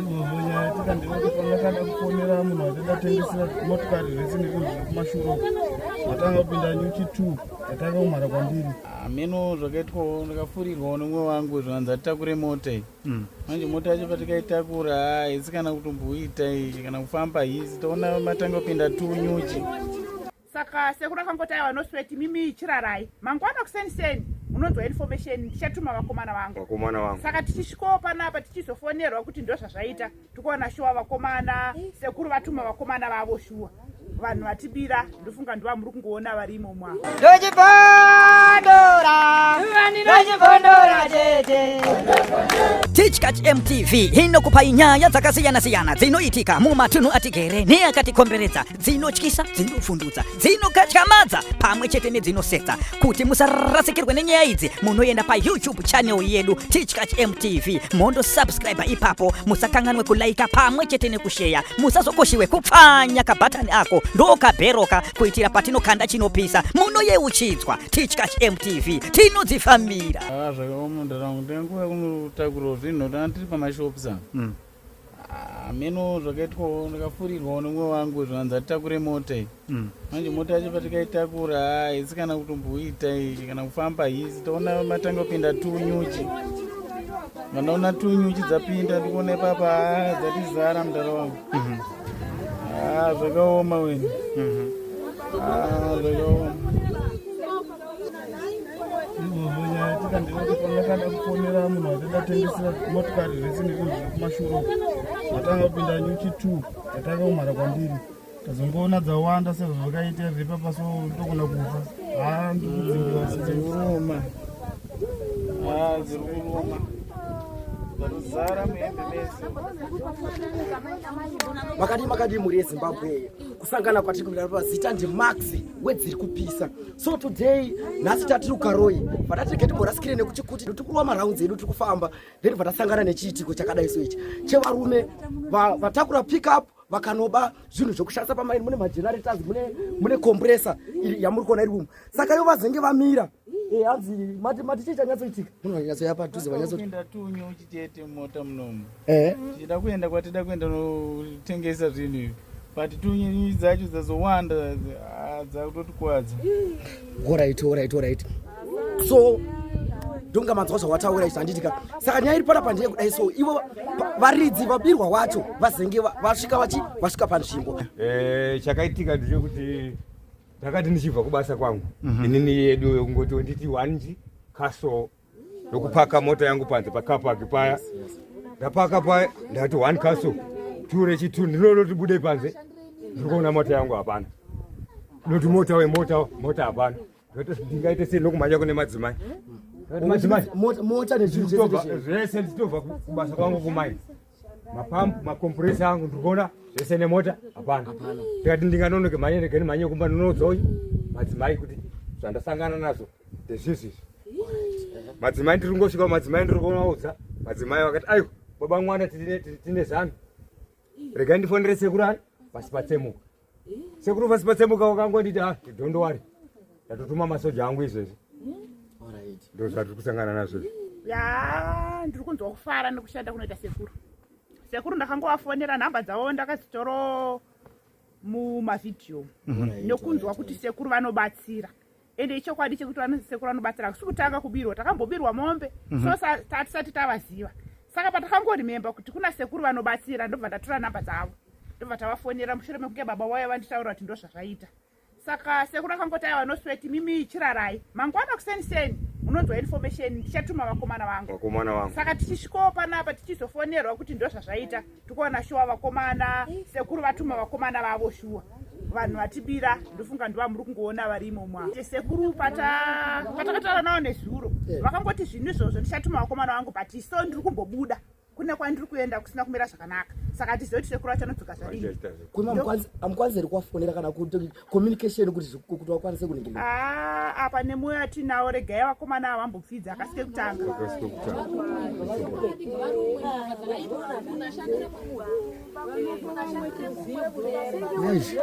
Izvozvo nyaya yaitika ndeyekuti pandakada kufonera munhu watindatengesera motokari zvese nezvinhu zviri kumashure uko matanga kupinda nyuchi 2 yatanga kumhara kwandiri. Hameno zvakaitwawo ndakafurirwawo nemumwe wangu zvanzi atitakure mota iyi. Manje mota yacho patikaitakura haisi kana kutomboita iyi kana kufamba haisi taona matanga kupinda tunyuchi. Saka sekuru akangoti aiwa no sweat mimi chirarai mangwana kuseni seni munonzwa information ndichatuma vakomana vangu. Vakomana vangu. Saka tichisvikawo panapa tichizofonerwa kuti ndozvazvaita tikuona shuwa vakomana sekuru vatuma vakomana vavo shuwa vanhu vatibira ndofunga ndovamuri kungoona varimo mwa. Ndochibondora, ndochibondora tete. Tichkach MTV inokupai nyaya dzakasiyana-siyana dzinoitika mumatunhu atigere neakatikomberedza, dzinotyisa, dzinovhundutsa, dzinokatyamadza pamwe chete nedzinosetsa. Kuti musarasikirwe nenyaya idzi, munoenda paYouTube channel yedu Tichkach MTV mondo subscribe ipapo, musakanganwe kulaika pamwe chete nekusheya, musazokoshiwe kupfanya kabhatani ako ndokabheroka kuitira patinokanda chinopisa munoyeuchidzwa. Tichkach MTV tinodzifambira. Ah, zvakaoma ndaramo ndenguva kunotakurawo zvinhu tanga tiri pamashops apa. Hameno zvakaitwawo ndakafurirwawo nemumwe wangu zvanzi atitakure mota iyi. Manje mota yacho patikaitakura haisi kana kutomboita iyi kana kufamba haisi taona matanga kupinda tunyuchi. Vandaona tunyuchi dzapinda ndikuona ipapa haa dzatizara mudhara wangu. Ah, zvakaoma wena. Ah, zvakaoma. Izvozvo nyaya yaitika ndeyekuti pandakada kufonera munhu watindatengesera motokari zvese nezvinhu zviri kumashure uko matanga kupinda nyuchi 2 yatanga kumhara kwandiri tazongoona dzawanda sezvazvakaita zvepapa so ndogona kufa haa ndikudzingiwa Dziri kuruma. Ah, dziri kuruma. Dzatozara muhembe mese. Makadii makadii mhuri yeZimbabwe, kusangana kwatiri kuita pazita ndiMax wedziri kupisa. So today nhasi tatiri kuKaroi, vatati rege timborasikire nekuti kuti tiri kurwa marounds edu, tiri kufamba, then vatasangana nechiitiko chakadai so ichi chevarume vatakura pick up vakanoba zvinhu zvekushandisa pamaini. Mune magenerators, mune compressor iri yamuri kuona iri umu. Saka ivo vazenge vamira. Hanzi mati chii chanyatsoitika? Munhu vanyatsoya padhuze vanyatso Kupinda tunyuchi chete mumota munomu. Tichida kuenda kwatida kuenda notengesa zvinhu izvi. But tunyuchi dzacho dzazowanda, ah, dzakutotikwadza. Alright, so ndonga manzwa zvawataura izvi, handitika? Saka nyaya iri panapa ndeye kudai so ivo varidzi vabirwa wacho vazenge vasvika vasvika panzvimbo. Chakaitika ndechekuti ndakati ndichibva kubasa kwangu inini yedu yekungoti nditi wanji kaso ndokupaka mota yangu panze pacar park paya. Ndapaka paya, ndati one kaso two rechi2, ndinonoti bude panze, ndiri kuona mota yangu hapana. Ndoti mota wemota, mota hapana. Ndoti ndingaite sei? Nokumhanya kune madzimai. Ndati, "Madzimai, Mota nezvinhu zvese zvese ndichitobva kubasa kwangu kumai, mapampu, macompressor angu, ndiri kuona zvese nemota hapana." Ndikati ndinganonoke mhanye, regeni mhanye kumba ndinoudzawo madzimai kuti zvandasangana nazvo ndezvizvi izvi. Madzimai, ndiri kungosvika madzimai, ndiri kuvaudza madzimai, vakati, "Aiwa baba mwana, tine zano, regai ndifonere sekuru ari pasi patsemuka." Sekuru pasi patsemuka wakangonditi, "Ah, don't worry, ndatotuma masoja angu izvezvi." Ndo zvatiri kusangana nazvo izvi. Ya, ndiri kunzwa kufara nekushanda kunoita sekuru. Sekuru ndakangovafonera, nhamba dzavo ndakadzitoro mumavhidhiyo nekunzwa kuti sekuru vanobatsira. Ende ichokwadi chekuti sekuru vanobatsira. Kusi kutanga kubirwa, takambobirwa mombe, so tatisati tavaziva. Saka patakangoremember kuti kuna sekuru vanobatsira, ndobva ndatora nhamba dzavo, ndobva tavafonera mushure mekunge baba waya vanditaura kuti ndozvazvaita. Saka sekuru akangoti, "Aiwa no sweat mimi chirarai mangwana kuseni seni munonzwa information, ndichatuma vakomana vangu." Vakomana vangu. Saka tichisvikawo panapa tichizofonerwa kuti ndozvazvaita tikuona shuwa vakomana sekuru vatuma vakomana vavo shuwa vanhu vatibira ndofunga ndovamuri kungoona varimo mwa. Sekuru patakataura navo nezuro vakangoti zvinhu izvozvo ndichatuma vakomana vangu, but so ndiri kumbobuda kune kwandiri kuenda kusina kumira zvakanaka, saka tizive kuti sekuru vachanodzoka zvadini. Kuma hamukwanisi here kuvafonera kana kuti communication kuti vakwanise kuningirira? Ah, apa nemwoyo atinawo, regai vakomana ava vambopfidza, akasike kutanga. Akasike kutanga. Nice.